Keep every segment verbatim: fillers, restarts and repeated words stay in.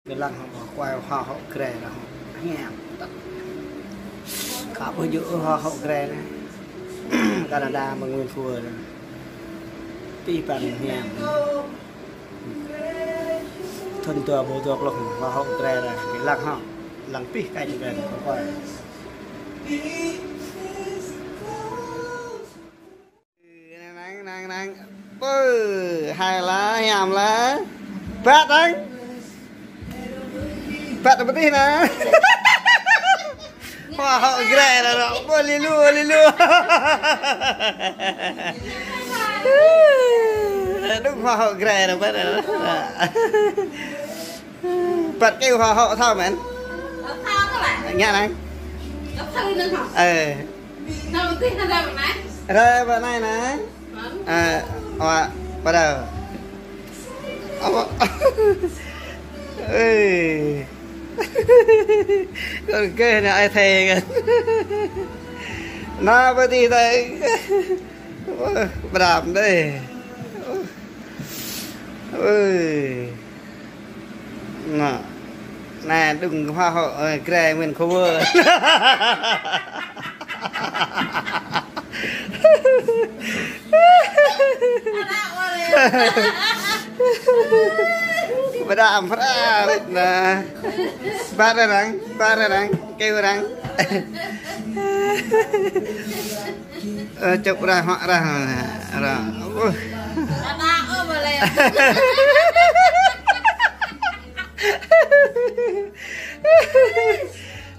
Kơ lăng hŏ, kuai hŏ hŏ grê lăng hŏ. Hiam. Khă ƀu djơ̆ hŏ hŏ grê anai. Canada mơ̆ng Nguyễn Phú Vơ anai. Pih păng hiam. Thun dua ƀu dua klŏng hŏ hŏ grê anai. Kơ lăng hŏ. Lăng pih kai grê anai. Kuai. Năng, năng, năng. Pơ, hai lá, hiam lá. Bát năng. Bát bơtih năng. Hoa hậu grê rồi đó. Pơ, li lu, li lu. Đúng hoa hậu grê rồi, bát rồi. Bát kêu hoa hậu thao mến. Ngã năng. Ờ. Rai bơ anai nă. Ơ, wa, bắt đầu. Apa? Ê. Kơ nă ai thê kơ. Nă bơ ti thê. Ơ, bram đê. Ơ. Nă. Nă, đung hoa hậu, ơ, grê Nguyễn Phú Vơ. Bram bra, nă. Bát năng, bát năng, kêu năng. Ơ, chụp ra, hoa ra, ra. Ơ.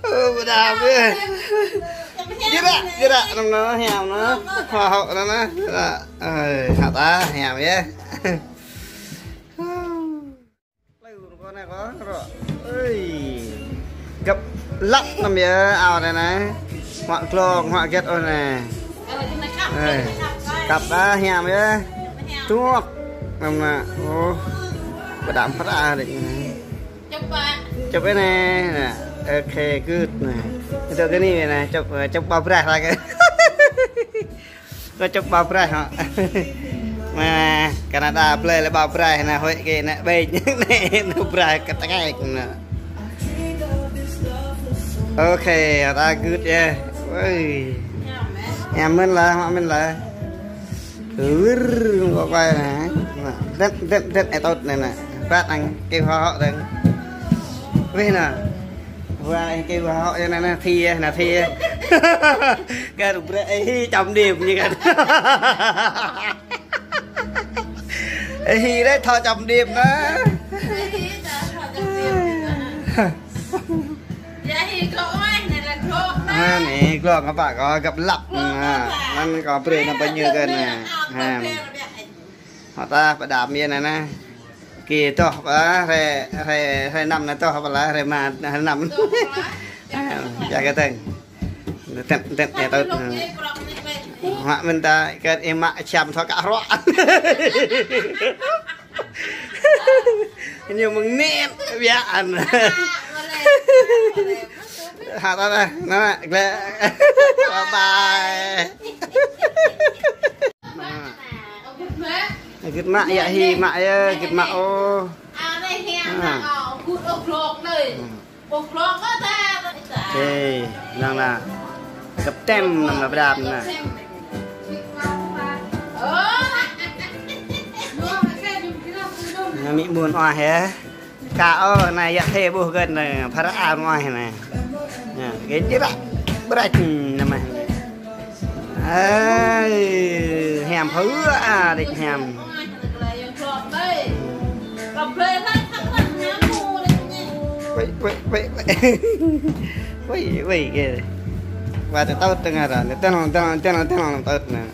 Ơ, bơ đa bơ. Jơra, jơra, năm nă, hiam nă. Hoa hậu nă, nă. Jơra. Ơ, hă ta, hiam yơh. Plei kơ anai kơ, rŏ. Ơi. Găp lăp năm yơh, ao anai nă. Hoa glông, hoa gĕt ôh nă. Ơ. Găp ta, hiam yơh. Tuăk. Năm nă. Ơ. Bơ đa pơra đĕ. Chụp anai nă. Nă. Ok, good nă. Chụp kơ anai nă. Chụp, chụp ƀâo braih lah kơ. Kơ chụp ƀâo braih hŏ. Nă, Canada plei lĕ ƀâo braih nă, hơi kơ nă, ƀĕ nă, nă braih kơ tơkai nă. Ok, ta good yơh. Ơi. Hiam mơ̆n lah, hiam mơ̆n lah. Wơr, kơ kuai nă. Nă, dĕt, dĕt, dĕt, ê, tŭt nă, nă. Bát năng, kơ hoa hậu năng. Wih nă. Wa, kơ hoa hậu nă, nă, thi, nă, thi. Kơ rŭ brĕ, ê, hi, chấm điểm ñu kơ. Ê, hi đĕ, thâo chấm điểm nă. Nă, nă, glông kơ pă kơ găp lăp. Nă, anŭn kơ brơi nă pơñu kơ nă. Hă. Hŏ ta pơđam yơh nă nă. Kơ tŏh pă, hrơi, hrơi, hrơi năm nă tŏh pă lah, hrơi ma, hrơi năm. Hă, ja kơ tơ̆ng. Tĕt, tĕt, ja tơ̆t. Hă mơ̆n ta, kơ ih mă čăm thâo kă hrŏ. Ñu mơ̆ng nĕt, biă an. Hă ta ta, nă, glĕ. Bye bye. Nă. Gĭt mă, yă hi mă yơh, gĭt mă ôh. Hă. Ê, năng nă. Găp tem năng nă bram nă. Nă mĭ ƀun oah yơh. Kă ôh, nă yă thê ƀuh gơ̆n nă, phara an oah nă. Nă, gĕt jơră. Brăk nă mă. Ơi, hiam phư a, đĕč hiam. Wei, wei, wei, wei. Wei, wei, kơ. Wa tơ tơ̆t tơnga ra, tơ̆t nong, tơ̆t nong, tơ̆t nong, tơ̆t nong, tơ̆t nong.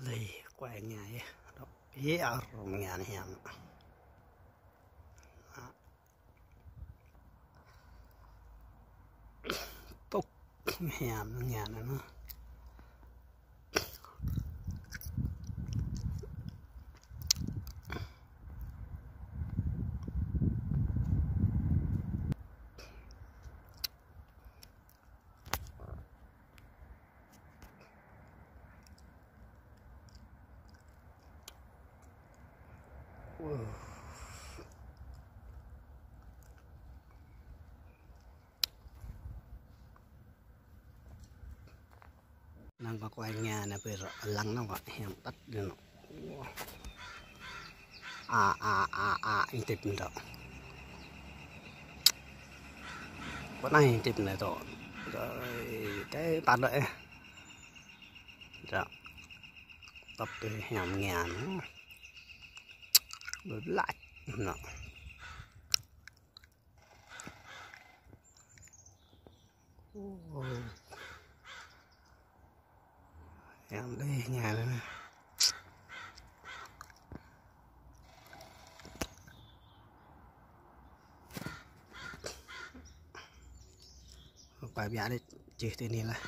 Lei, kuai ngai. Yă, ngan hiam. Tŭk hiam ngan nă. Năng kơ kuai ña anai pơ rŏ lăng năng kơ hiam tăt dih nŏ. A, a, a, a, intip nŏ. Kơ năng intip nŏ tŏ. Rồi, cái tăt đơi. Rồi. Tăt tơ hiam ña nŏ. Bơblač nŏ. Em đây nhà này nè. Quay bia đấy, chứ tên này là